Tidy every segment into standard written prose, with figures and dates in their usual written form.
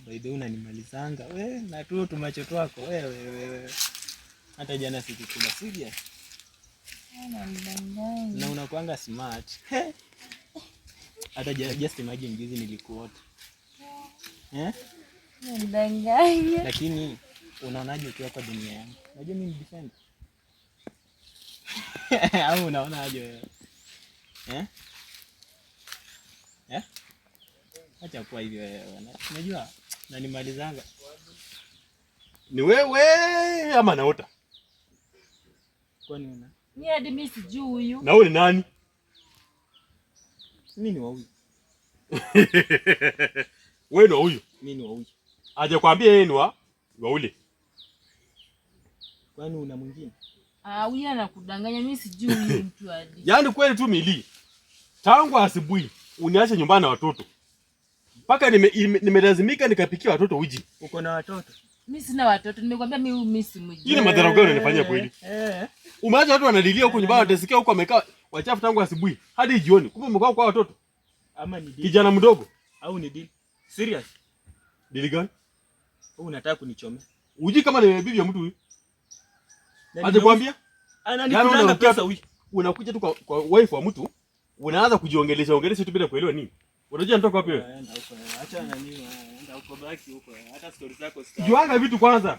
By the way unanimalizanga. We, na tu tumacho twako. Wewe wewe. Hata jana sikukula, serious. Unanidanganya. Na unakuanga smart. Hata just imagine juzi nilikuota. Eh? Unanidanganya. Lakini unaonaje ukiwa kwa dunia yangu? Unajua mimi ni defender. Au unaonaje wewe? Eh? Eh? Acha kuwa hivyo wewe. Unajua nanimalizanga. Ni wewe ama naota? Kwani una? Mimi hadi mimi sijui huyu. Na wewe ni nani? Mimi ni wa huyu. Wewe ni wa huyu. Mimi ni wa huyu. Hajakwambia yeye ni wa ule. Kwani una mwingine? Ah, huyu anakudanganya, mimi sijui huyu mtu hadi. Yaani kweli tu Milly. Tangu asubuhi uniache nyumbani na watoto. Mpaka nimelazimika nikapikia watoto uji. Uko na watoto? Mimi sina watoto, nimekwambia mimi huyu mimi simjui. Hii ni madhara gani unanifanyia kweli? Eh. Umeacha watu wanalilia huko nyumbani, watasikia huko wamekaa wachafu tangu asubuhi hadi jioni. Kumbe umekaa kwa watoto. Ama ni deal. Kijana mdogo. Au ni deal? Serious? Deal gani? Wewe unataka kunichomea? Uji kama ni bibi ya mtu huyu. Na Hajakwambia? Ananikulanga Yaani unakuja pesa huyu. Unakuja tu kwa wife wa mtu, unaanza kujiongelesha ongelesha tu bila kuelewa nini. Unajua nitoka wapi wewe? Enda huko. Acha na mimi, enda huko, baki huko. Hata story zako sitaki. Juanga vitu kwanza.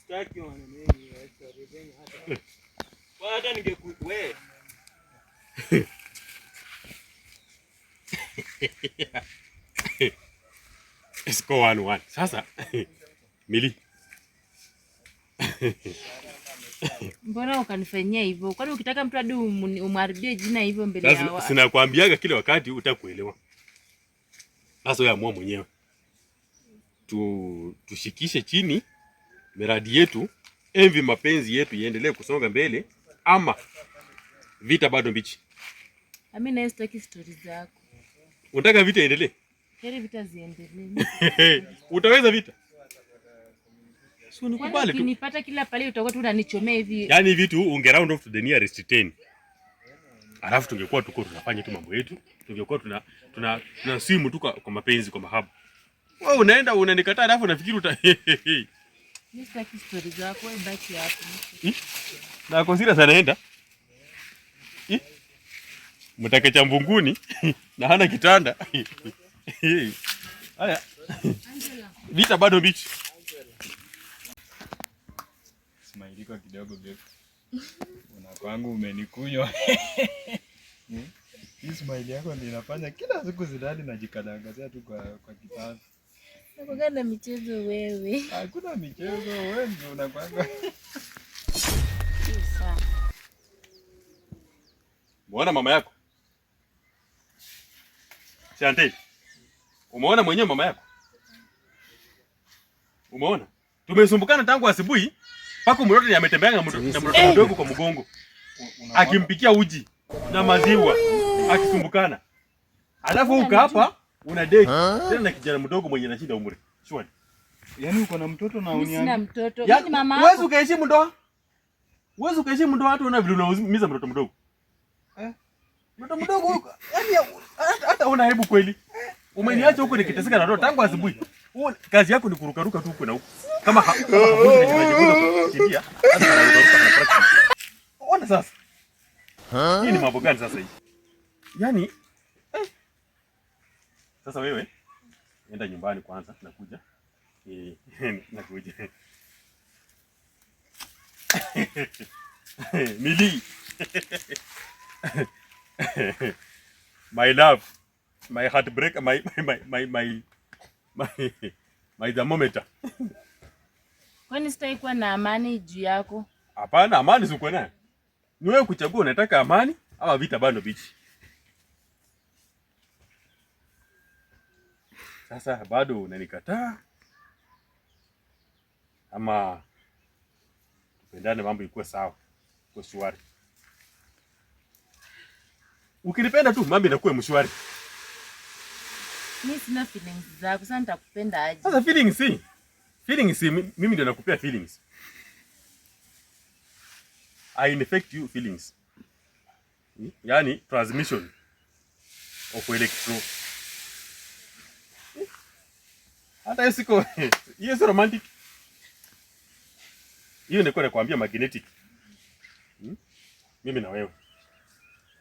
Sitaki wana nini, story zenyu hata. Kwa hata ningeku wewe. Score 1-1. Sasa Milly. Mbona ukanifanyia hivyo? Kwani ukitaka mtu hadi umharibie jina hivyo mbele ya Sasa watu? sinakwambiaga kila wakati utakuelewa. Sasa wewe amua mwenyewe. Tushikishe chini miradi yetu, envi mapenzi yetu iendelee kusonga mbele, ama vita bado mbichi. Mimi naye sitaki stories zako. Unataka vita iendelee? Heri vita ziendelee. Utaweza vita? Si Kwani unikubali tu. ukinipata kila pale utakuwa tu unanichomea hivi. Yaani vitu unge round off to the nearest 10. Alafu tungekuwa tuko tunafanya tu mambo yetu, tungekuwa tuna simu tu kwa mapenzi, kwa mahaba. Wewe unaenda unanikataa alafu unafikiri uta Mimi sitaki stories zako, wewe baki hapo. Na kwa serious anaenda. Mtake cha mbunguni na hana kitanda. Haya. Vita bado mbichi. Smile kidogo babe. Una kwangu umenikunywa. Hii smile yako ndio inafanya kila siku silali najikalangazia tu kwa kitanda. Unakuwa na michezo wewe. Hakuna michezo, wewe ndio unakwanga. Sawa. Umeona mama yako? Shante. Umeona mwenyewe mama yako? Umeona? Tumesumbukana tangu asubuhi mpaka mtoto ni ametembea na mtoto mdogo kwa mgongo. Akimpikia uji na maziwa akisumbukana. Alafu uka hapa una date tena na kijana mdogo mwenye na shida umri. Shwari. Yaani uko na mtoto na Mimi sina uniambia. mtoto. Yaani Mimi ni mama huwezi yako. ukaheshimu ndoa. Huwezi ukaheshimu ndoa hata una vile unaumiza mtoto mdogo. Eh? Mtoto mdogo huyu, yaani hata una aibu kweli. Umeniacha huko nikiteseka na ndoa tangu asubuhi. Wewe kazi yako ni kurukaruka tu huko na huko. Kama habuzi na kinajifunza kukimbia, hata anarukaruka na practice. Ona sasa. Hii ni mambo gani sasa hii? Yaani Sasa wewe enda nyumbani kwanza, nakuja. Nakuja. Milly. My love, my heartbreak, my thermometer. Kwani sitaki kuwa na amani juu yako? Hapana, amani si uko nayo. Ni wewe kuchagua unataka amani ama vita bado bichi. Sasa bado unanikataa ama tupendane, mambo ikuwe sawa, ikuwe shwari. Ukinipenda tu mambo inakuwa mshwari. Mimi sina feelings zako, sasa nitakupenda aje? Sasa feelings si. Feelings si mimi ndio nakupea feelings. I infect you feelings. Yaani transmission of electro. Hata hiyo siko hiyo si romantic. Hiyo nilikuwa nakwambia magnetic. Hmm? Mimi na wewe.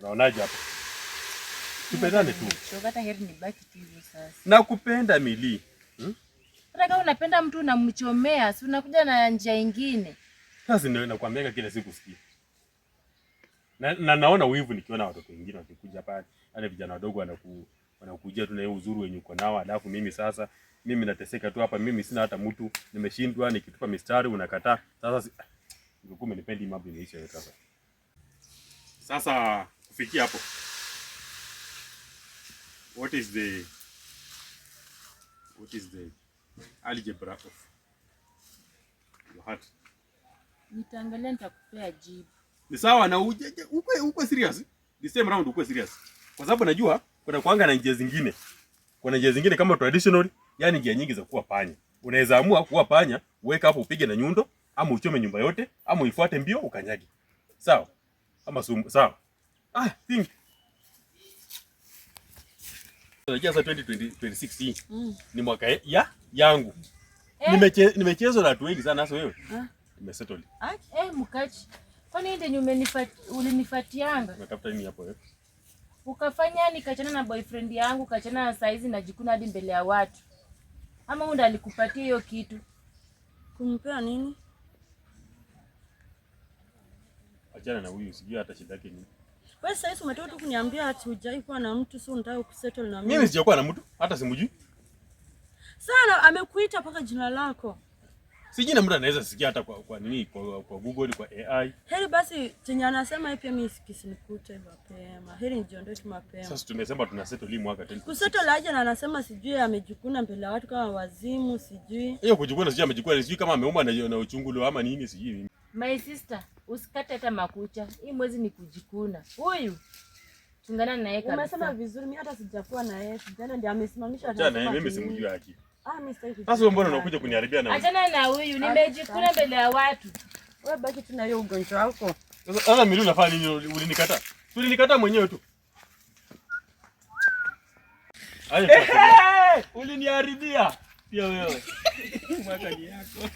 Unaonaje hapo? Tupendane tu. Choka, hata heri nibaki tu hivyo sasa. Nakupenda Mili. Hata kama unapenda mtu unamchomea, si unakuja na njia ingine. Sasa ndio nakwambiaga kila siku sikia. Na naona wivu nikiona watoto wengine wakikuja hapa, wale vijana wadogo wanakujia tu na hiyo uzuri wenye uko nao, alafu mimi sasa mimi nateseka tu hapa, mimi sina hata mtu, nimeshindwa, nikitupa mistari unakataa. Sasa ungekuwa umenipendi mambo imeisha yote sasa. Sasa kufikia hapo, what is the algebra of your heart? Nitaangalia, nitakupea jibu. Ni sawa na uje ukwe serious. The same round ukwe serious. Kwa sababu najua kuna kuanga na njia zingine. Kuna njia zingine kama traditional, yani njia nyingi za kuwa panya. Unaweza amua kuwa panya, uweka hapo upige na nyundo, ama uchome nyumba yote, ama uifuate mbio ukanyage. Sawa? Ama sumu, sawa? Ah, think. Unajua sasa 2026 hii ni mwaka ya yangu. Eh? Nimechezwa na watu wengi sana sasa wewe. Ah. Nimesettle. Eh, mkachi. Kwani ndio ulinifatianga? Umetafuta nini hapo wewe? Ukafanya nikachana na boyfriend yangu, kachana na saizi najikuna hadi mbele ya watu. Ama huyu ndo alikupatia hiyo kitu? Kumpea nini? Achana na huyu, sijui hata shida yake nini. Wewe sasa hivi umetoka tu kuniambia ati hujai kuwa na mtu, so unataka kusettle na mimi. Mimi sijakuwa na mtu, hata simjui. Sana amekuita mpaka jina lako. Si jina mtu anaweza sikia hata kwa nini kwa Google, kwa AI. Heri basi chenye anasema yeye pia mimi kisinikute mapema. Heri nijiondoe tu mapema. Sasa tumesema tuna settle hii mwaka 2026. Kusettle aje na anasema sijui amejikuna mbele ya watu kama wazimu sijui. Hiyo kujikuna sijui amejikuna, sijui kama ameumwa na uchungu ama nini sijui mimi. My sister, usikate hata makucha. Hii mwezi ni kujikuna. Huyu chungana na yeye kabisa. Umesema vizuri, mimi hata sijakuwa na yeye. Sijana ndiye amesimamisha Achana na yeye, atasema mimi ati nini. simjui haki. Ah, mimi sitaki. Sasa wewe mbona unakuja kuniharibia na Achana na huyu, nimejikuna mbele ya watu. Wewe baki tu na hiyo ugonjwa wako. Sasa mimi unafanya nini? Ulinikataa. Ulinikataa mwenyewe tu. Haya. Hey, uliniharibia pia wewe. Mwaka ni yako.